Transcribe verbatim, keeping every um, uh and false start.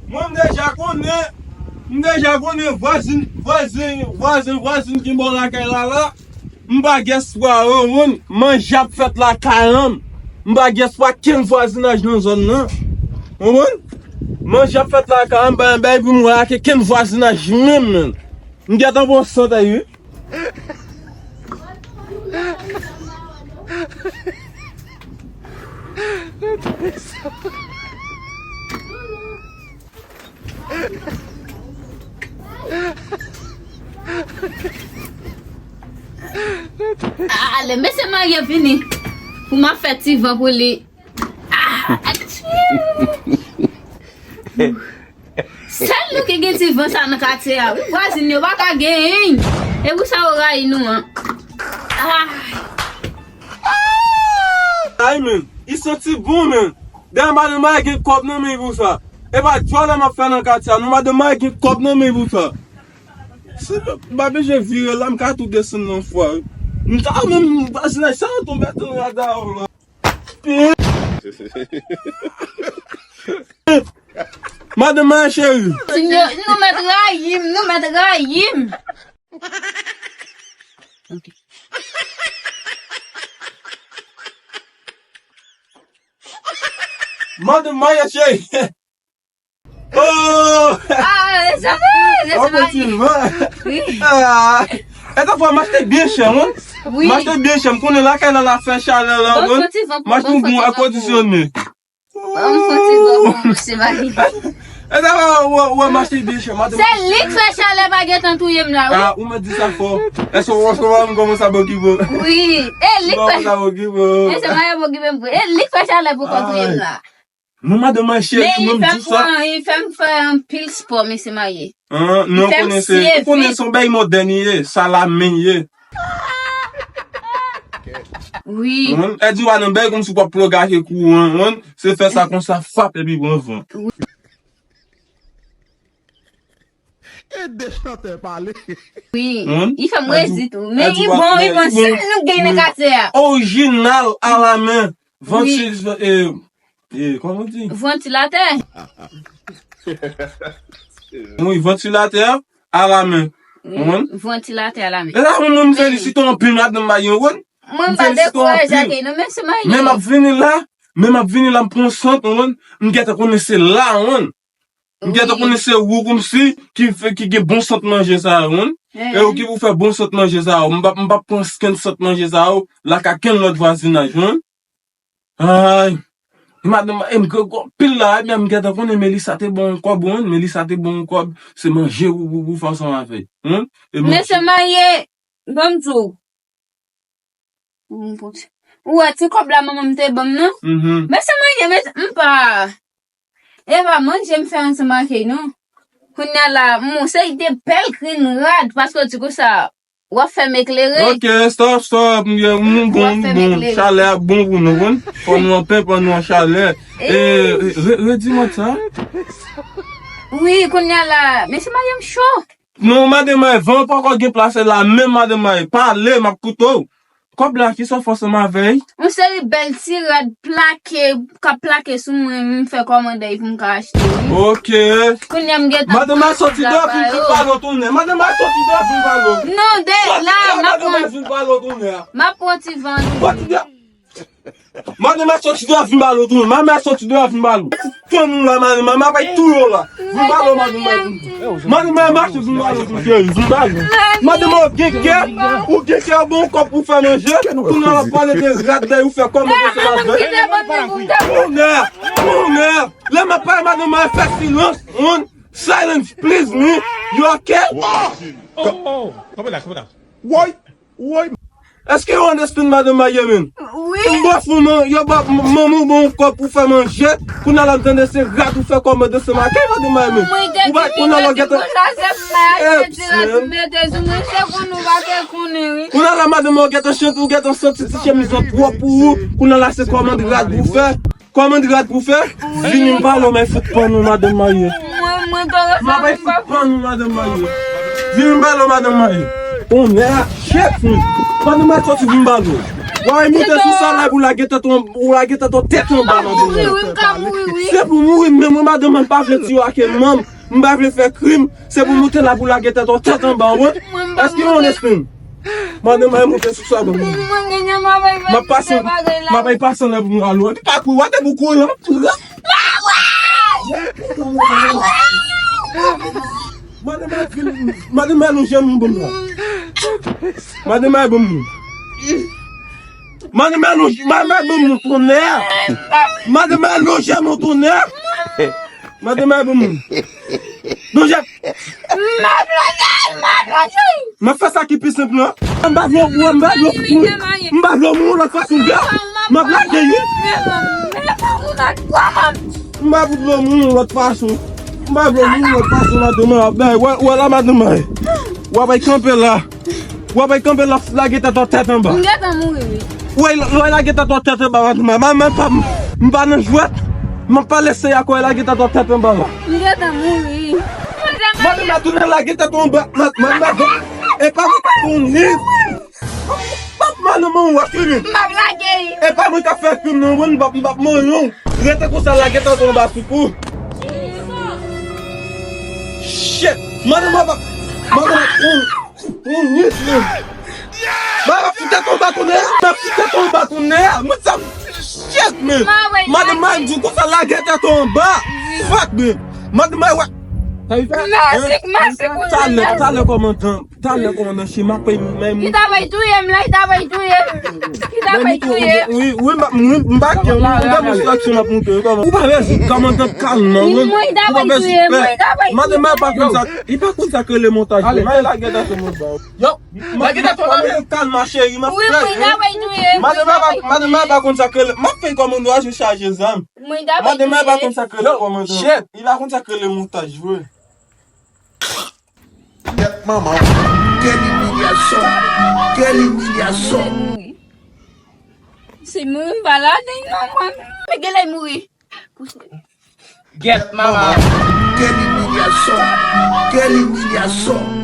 Mwen, m deja konnen, m deja konnen vwazin, vwazin, vwazin, vwazin ki bò lakay la la. M pa gen espwa, ou konprann? Manje ap fèt lakay an. M pa gen espwa kenn vwazinaj nan zòn nan. Ou konprann? Manje ap fèt lakay an, bay, bay pou m wè ak kenn vwazinaj menm, menm. M gentan pran sant, wi. Ale, mesye marye vini. Pou m ap fè ti van pou li. Ah, atchou! Sèl nou ki gen ti van sa nan katye a, wi. Vwazin yo pa ka genyen. E pou sa yo rayi nou an. Ah. Ay, men, li santi bon, men. Dayè, madanm mwen gen kòb nan men pou sa. E pa djòlè m ap fè nan katye a, non, madanm mwen gen kòb nan men pou sa. Si m pa bezwen vire la, m ka tou desann nan fwa. M ta menm vwazinaj sa yo tonbe tou rada la. Madanm mwen cheri. Yo, nou mèt rayi m, nou mèt rayi m. Madanm mwen cheri. Oh! Ah, sa va, sa va. Wi. Ah, e ta fwa m achte byen chè, wi. Wi. M achte byen chè, m konnen lakay la la fè chalè la, wi. M achte yon bon èkondisyone. Ban m fon ti bò pou mwen, se mari. E ta fwa, wè, wè, m achte byen chè, madanm. Se li k fè chalè pa gentan touye m la, wi. Ah, ou mèt di sa fò. Èske w, èske w pa m kòmanse ap okipe w? Wi, e li k fè. Kòmanse ap okipe w. E se mari m okipe m vre. E li k fè chalè pou kò touye m la. Non, madanm mwen cheri, mwen m di sa. Men li fè m pran, li fè m fè anpil spò, mesye marye. Ah, non, konnen se, konnen se yon bagay modèn li ye, sa la men li ye. Wi. Wi. Èdi w a nan bèl kòmsi w ap plogaje kouran, wi. Se fè sa konsa, fap, epi pran van. Wi. E de chantè pale. Wi. Wi. Li fè m rezi tou. Men li bon, li bon. Sa nou gen nan katye a. Orijinal, alamen. Vanti-, e, e, kòman di? Vantilatè. Wi, vantilatè alamen. Wi, vantilatè alamen. E la, mwen, mwen, m felisite w anpil, madanm mwen, wi. Mwen pa dekouraje ak li, non, men se mwen. Men m ap vini la, men m ap vini la, m pran sant, wi. M gentan konnen se la, wi. M gentan konnen se ou kòmsi ki fè, ki gen bon sant manje sa yo, wi. E ou ki pou fè bon sant manje sa yo. M p ap, m p ap pran kenn sant manje sa yo lakay kenn lòt vwazinaj, wi. Ay, madanm, e m grangou anpil la, ebyen m gentan konnen Melissa te ba w kòb, wi. Melissa te ba w kòb, se manje ou, ou, ou fè ansanm avè l, wi. E manje. Mesye marye, ban m di w. Ou wè ti kòb la manman m te ban m nan? Mhm. Mesye marye, mesye, m pa. E pa manje m fè ansanm ak li, non. Kounye a la, m se de bèl grenn rad, paske w di konsa, w ap fè m eklere. Ok, stop, stop, m, m, m bon, m bon. Chalè a bon pou nou, konn. Fò nou anpè, fò nou an chalè. E, re, redi mwen sa. Wi, kounye a la, mesye marye m cho. Non, madanm mwen, van poko gen plase la, menm madanm mwen, pale, m ap koute w. Kòb la, kisa w fè ansanm avè l? Yon seri bèl ti rad plake, k ap plake sou mwen, m fè kòmande pou m ka achte, wi. Ok. Kounye a m gentan. Madanm mwen soti deyò vin, vin pale w tounen. Madanm mwen soti deyò vin pale w. Non, de la, m ap pran. Madanm mwen vin pale w tounen. M ap pran ti van. Soti deyò. Madanm mwen soti deyò vin pale w tounen. Madanm mwen soti deyò vin pale w. Fanm la, madanm mwen, m ap touye w la. Vin pale w, madanm mwen. Madanm mwen mache vin pale w tou, cheri, vin pale w. Madanm mwen, ou gen kè, ou gen kè bon kòb pou fè manje. Kounye a w ap pale de rad dèyè ou fè kòmande ansanm avè l. Kounye a, kounye a, lè m ap pale, madanm mwen fè silans. Silence, please, me. You okay? Oh, oh, oh. Kanpe la, kanpe la. Woy, woy. Èske yo understand, madanm marye, men? Wi. M ba fanm nan, yo ba m-, manman w ba w kòb pou fè manje. Kounye a la m tande se rad ou fè kòmande se make, madanm marye, men. Ou ba, kounye a la w gentan. Kounye a la madanm ou gentan chante, ou gentan santi ti chemiz lan twò pou ou. Kounye a la se kòmande rad pou fè. Kòmande rad pou fè? Vini m pale w, m ap fout pann ou, madanm marye. Mwen, mwen pa. M ap fout pann ou, madanm marye. Vini m pale w, madanm marye. Kounye a, chèf, madanm marye soti vin pale w. W ap monte sou sa la pou lage tèt ou, ou lage tèt ou tèt anba, madanm. Mouri, wi, m ka mouri, wi. Se pou mouri, men mwen, madanm, m pa vle tiye ak manm. M pa vle fè krim. Se pou monte la pou lage tèt ou tèt anba, wi. Èske yon espri? Madanm, al monte sou sa, ban mwen. M ap pase, m ap pase anlè pou mwen al wè. Li pa kouri, w ap te pou kouri, w ap Madanm, al vin, madanm, al lonje men ban m la. Madanm, al ban m. Madanm, al lonje, madanm, al ban m tonnè. Madanm, al lonje men tonnè. Madanm, al ban m. Lonje. M ap fè sa ki pi senp lan. M pa vle w, m pa vle w, m pa vle w mouri lòt fason, gad. M ap lage, wi. M pa vle w mouri lòt fason. M pa vle w mouri lòt fason, madanm. Wè, wè la, madanm. W ap kanpe la. W ap kanpe la, lage tèt ou tèt anba. M gentan mouri, wi. Wè, lè w lage tèt ou tèt anba, madanm. M pa, m pa nan jwèt. M ap pale serye ak ou, lage tèt ou tèt anba la. M gentan mouri. Madanm, tounen lage tèt ou anba. Madanm, e pa mwen k ap fè yon liv. Madanm, ou wè krim. M ap lage. E pa mwen k ap fè krim, non, mwen, m p ap, m p ap manyen w. Rete konsa, lage tèt ou anba soukou. Shit. Madanm, madanm, madanm, ou, ou, ou, ou, ou, Mwen ap fout tèt anba tonnè. Mwen ap fout tèt anba tonnè. Mwen sa m shit, men. Madanm, mwen di konsa lage tèt anba. Fuck, men. Madanm, mwen wè. Sa li fè? Masik, masik, talè, talè kòmandan, talè kòmandan, si m ap peye men. Li ta bay touye m la, li ta bay touye m. Li ta bay touye m. Wi, wi, m pa gen yon demonstrasyon m ap montre yo kòman. Ou pa bezwen kòmandan kalm nan, wi. Ou pa bezwen pè. Madanm, mwen pa konn sa. Li pa konn sa k rele montaj. Mwen lage tèt anba. Yo, lage tèt ou la. Kalm, ma chérie, m ap fè. Wi, mwen ta bay touye m. Madanm, mwen pa, madanm, mwen pa konn sa k rele. M ap fè kòmandan, je chaje zam. Mwen ta bay touye m. Madanm, mwen pa konn sa k rele kòmandan. Shit. Li pa konn sa k rele montaj, vre. Kèt manman. Quelle humiliation. Quelle humiliation. Si mouri m pa ladan non, mwen. Men genlè mouri. Kèt manman. Quelle humiliation. Quelle humiliation.